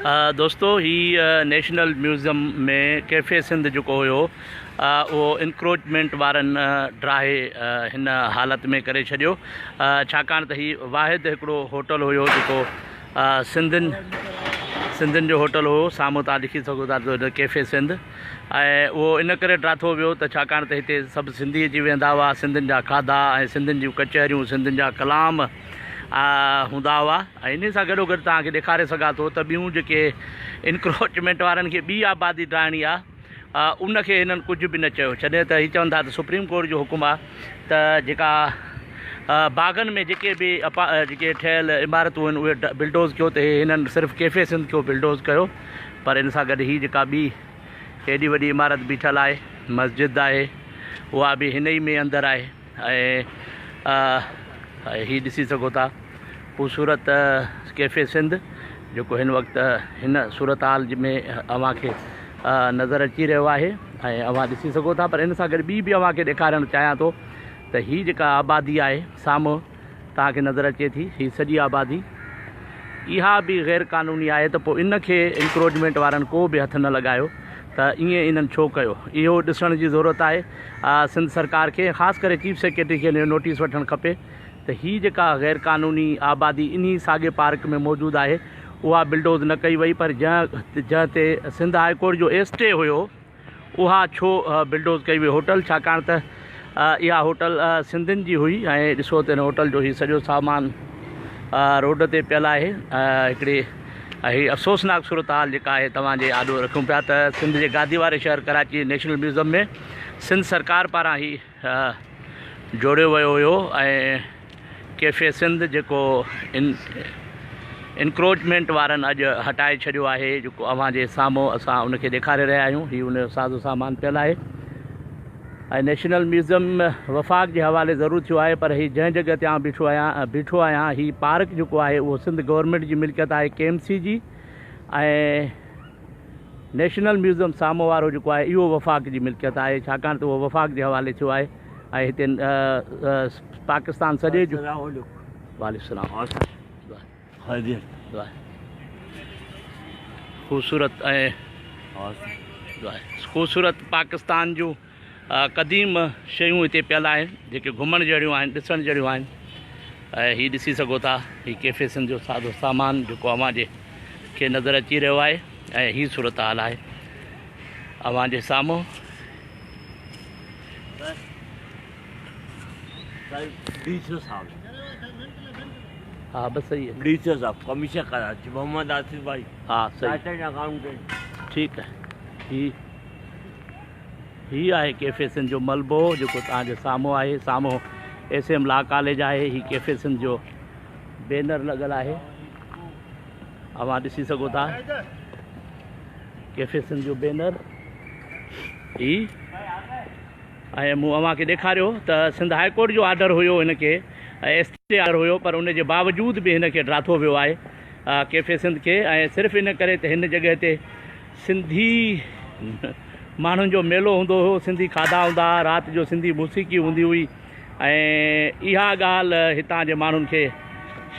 دوستو هي national museum ۾ cafe Sindh جيڪو هيو اهو انڪروچمينٽ وارن ڊاهي هن حالت ۾ ڪري ڇڏيو ڇاڪاڻ ته هي واحد هڪڙو هوٽل هيو جيڪو سنڌين سنڌين جو هوٽل هو سامهون تان ڏسي سگهو ٿا ته ڪيفي سنڌ ۽ اهو ان ڪري ڊاٿو ويو ته ڇاڪاڻ ته هتي سڀ سنڌي اچي ويهندا هئا سنڌين جا کاڌا ۽ سنڌين جون ڪچهريون سنڌين جا ڪلام هوندا هئا ۽ انهي سان گڏو گڏ توهان کي ڏيکاري سگهان ٿو ته ٻيون جيڪي انڪروچمينٽ وارن کي ٻي آبادي ڊاهڻي آهي ان کي هنن ڪجهه به نه چيو ڇڏي ته هي چون ٿا ته سپريم ڪورٽ جو حڪم آهي ته جيڪا باغن ۾ جيڪي به جيڪي ٺهيل عمارتون آهن اهي بلڊوز ڪيو ته هنن صرف ڪيفي سنڌ کي بلڊوز ڪيو پر ان سان گڏ هي جيڪا ٻي ايڏي وڏي عمارت بيٺل آهي مسجد آهي اها به هن ئي ۾ اندر آهي ۽ هي ڏسي سگهو ٿا خوبصورت ڪيفي سنڌ جيڪو هن وقت هن صورتحال ۾ اوهان کي نظر اچي رهيو آهي ۽ اوهان ڏسي سگهو ٿا پر ان سان گڏ ٻي به اوهان کي ڏيکارڻ چاهيان ٿو ته هي جيڪا آبادي آهي سامهون توهان کي نظر اچي ٿي هي سڄي آبادي اها به غير قانوني آهي ته پوء ان کي انڪروچمينٽ وارن ڪو به هٿ نه لڳايو ته ائين انهن ڇو ڪيو اهو ڏسڻ جي ضرورت آهي سنڌ سرڪار کي خاص ڪري چيف سيڪريٽري کي ان جو نوٽيس وٺڻ کپي ته هي جيڪا غير قانوني آبادي انهي ساڳي پارڪ ۾ موجود آهي اها بلڊوز نه ڪئي وئي پر جنهن جنهن تي سنڌ هاء ڪورٽ جو ايس ٽي هيو اها ڇو بلڊوز ڪئي وئي هوٽل ڇاڪاڻ ته اها هوٽل سنڌين جي هئي ۽ ڏسو ته هن هوٽل جو هي سڄو سامان روڊ تي پيل آهي هڪڙي هي افسوسناڪ صورتحال جيڪا آهي توهان جي آڏو رکون پيا ته سنڌ جي گادي واري شهر ڪراچي نيشنل ميوزم ۾ سنڌ سرڪار پاران هي جوڙيو ويو هيو ۽ ڪيفي سنڌ جيڪو انڪروچمينٽ وارن اڄ هٽائي ڇڏيو آهي جيڪو اوهان جي سامهون اسان ان کي ڏيکاري رهيا آهيون هي ان جو سازو سامان پيل آهي ۽ نيشنل ميوزيم وفاق جي حوالي ضرور ٿيو آهي پر هي جنهن جڳهه تي آئون بيٺو آهيان بيٺو آهيان هي پارڪ جيڪو آهي اهو سنڌ گورنمينٽ جي ملڪيت آهي ڪي ايم سي جي ۽ نيشنل ميوزيم سامهون وارو جيڪو آهي اهو وفاق جي ملڪيت آهي ڇاڪاڻ ته اهو وفاق جي حوالي ٿيو آهي ۽ هتي پاڪستان سڄي جو وعليڪم السلام خوبصورت ۽ خوبصورت پاڪستان جون قديم شيون هتي پيل آهن جيڪي گهمڻ جهڙيون آهن ڏسڻ جهڙيون آهن ۽ هي ڏسي سگهو ٿا هي ڪيفي سنڌ جو سادو سامان جيڪو اوهان جي کي نظر اچي رهيو آهي ۽ هي صورتحال آهي اوهان جي سامهون. ڊي سي صاحب ها بس صحيح ہے ڊي سي صاحب ڪمشنر ڪراچي محمد آصف بھائی ها صحيح چارٽرڊ اڪائونٽنٽ ٺيڪ آهي هي هي آهي ڪيفي سنڌ جو ملبو جيڪو توهان جي سامهون آهي سامهون ايس ايم لا ڪاليج آهي هي ڪيفي سنڌ جو بينر لڳل آهي اوهان ڏسي سگهو ٿا ڪيفي سنڌ جو بينر هي ۽ مون اوهان کي ڏيکاريو ته سنڌ هاء ڪورٽ جو آرڊر هيو هن کي ايس ٽي آرڊر هيو پر ان جي باوجود به هن کي ڊاٿو ويو آهي ڪيفي سنڌ کي ۽ صرف ان ڪري ته هن جڳهه تي سنڌي ماڻهن جو ميلو هوندو هو، سنڌي کاڌا هوندا هئا، رات جو سنڌي موسيقي هوندي هئي ۽ اها ڳالهه هتان جي ماڻهن کي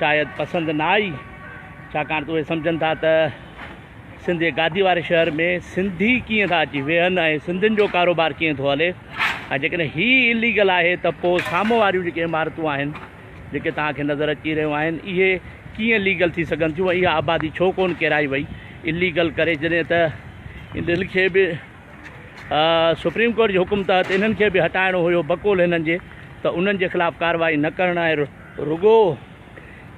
شايد پسند نه آئي، ڇاڪاڻ ته اهي سمجهن ٿا ته سنڌ جي گادي واري شهر ۾ سنڌي ڪيئن ٿا اچي ويهن ۽ سنڌين جو ڪاروبار ڪيئن ٿو هلي ۽ جيڪڏهن هي اليگل آهي ته پوء سامهون واريون جيڪي عمارتون آهن جيڪي توهان کي نظر اچي رهيون آهن اهي ڪيئن ليگل ٿي سگهن ٿيون ۽ اها آبادي ڇو ڪونه ڪيرائي وئي اليگل ڪري جڏهن ته انهن کي به سپريم ڪورٽ جي حڪم تحت انهن کي به هٽائڻو هيو بقول هنن جي ته انهن جي خلاف ڪارروائي نه ڪرڻ ۽ رڳو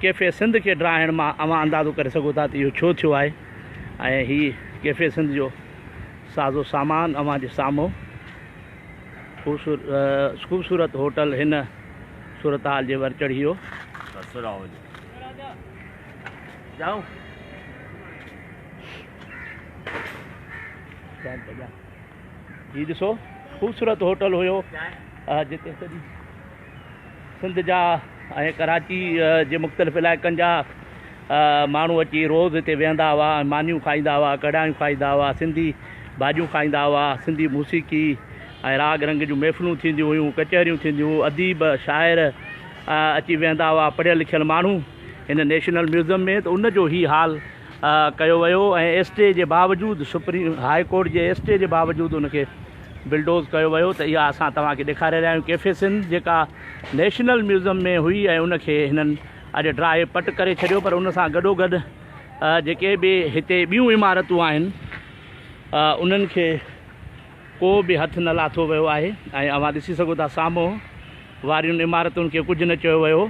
ڪيفي سنڌ کي ڊاهڻ مان اوهان اندازو ڪري سگهو ٿا ته اهو ڇو ٿيو آهي ۽ هي ڪيفي سنڌ جو سازو سامان اوهان جي سامهون خوبصورت هوٽل هن صورتحال جي ور چڙهي ويو. هي ڏسو خوبصورت هوٽل هيو جتي سڄي سنڌ جا ۽ ڪراچي جي مختلف علائقن جا ماڻهو اچي روز هتي ويهندا هئا ۽ مانيون کائيندا هئا، ڪڙهايون کائيندا هئا، سنڌي ڀاڄيون کائيندا هئا، سنڌي موسيقي ۽ راڳ رنگ جون محفلون ٿينديون هيون، ڪچهريون ٿينديون هيون، اديب، شاعر اچي ويهندا هئا، پڙهيل لکيل ماڻهو هن نيشنل ميوزم ۾ ته ان جو هي حال ڪيو ويو ۽ ايس ٽي جي باوجود سپريم هاء ڪورٽ جي ايس ٽي جي باوجود ان کي بلڊوز ڪيو ويو ته اها اسان توهان کي ڏيکاري رهيا آهيون ڪيفي سنڌ جيڪا نيشنل ميوزم ۾ هئي ۽ ان کي هنن اڄ ڊاهي پٽ ڪري ڇڏيو پر ان سان گڏو گڏ جيڪي به هتي ٻيون عمارتون آهن انهن کي ڪو به هٿ نه لاٿو ويو آهي ۽ اوهان ڏسي سگهو ٿا سامهون وارين عمارتن کي ڪجهه نه چيو ويو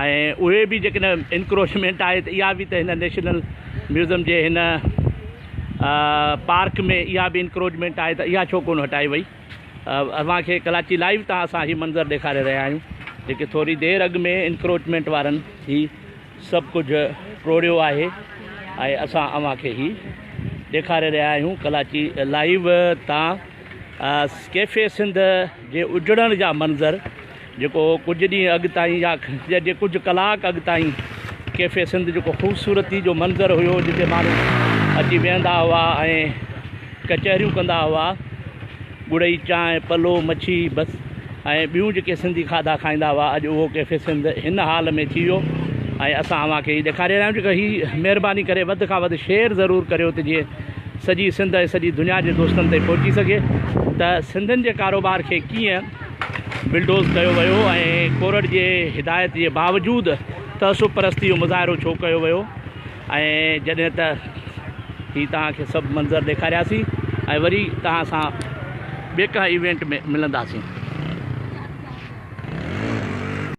۽ اهي به جيڪڏهن انڪروچمينٽ آهي ته اها به ته هن نيشنل ميوزم جي هن پارڪ ۾ اها به انڪروچمينٽ آهي ته اها ڇو ڪونه هٽائي وئي اوهان کي ڪراچي لائيو تان اسان هي منظر ڏيکاري رهيا آهيون جيڪي ٿوري دير اڳ ۾ انڪروچمينٽ وارن هي سڀ ڪجهه ٽوڙيو آهي ۽ اسان اوهان کي هي ڏيکاري رهيا آهيون ڪلاچي لائيو تان ڪيفي سنڌ جي اجڙڻ جا منظر جيڪو ڪجهه ڏينهن اڳ تائين يا جي ڪجهه ڪلاڪ اڳ تائين ڪيفي سنڌ جيڪو خوبصورتي جو منظر هيو جتي ماڻهو اچي ويهندا هئا ۽ ڪچهريون ڪندا هئا ڳڙئي چانهه، پلو، مڇي، بس ۽ ٻيون جيڪي سنڌي کاڌا کائيندا هئا اڄ اهو ڪيفي سنڌ هن حال ۾ ٿي ويو ۽ اسان اوهان کي هي ڏيکاري رهيا آهيون جيڪو هي مهرباني ڪري وڌ کان وڌ شيئر ضرور ڪريو ته جيئن سڄي سنڌ ۽ سڄي دنيا جي دوستن تائين پهچي سگهي ته سنڌين جي ڪاروبار کي ڪيئن بلڊوز ڪيو ويو ۽ ڪورٽ جي هدايت جي باوجود تعصب پرستي جو مظاهرو ڇو ڪيو ويو. ۽ جڏهن ته هي توهان کي سڀ منظر ڏيکارياسين ۽ وري توهان سان ٻي ڪنهن ايونٽ ۾ ملنداسين.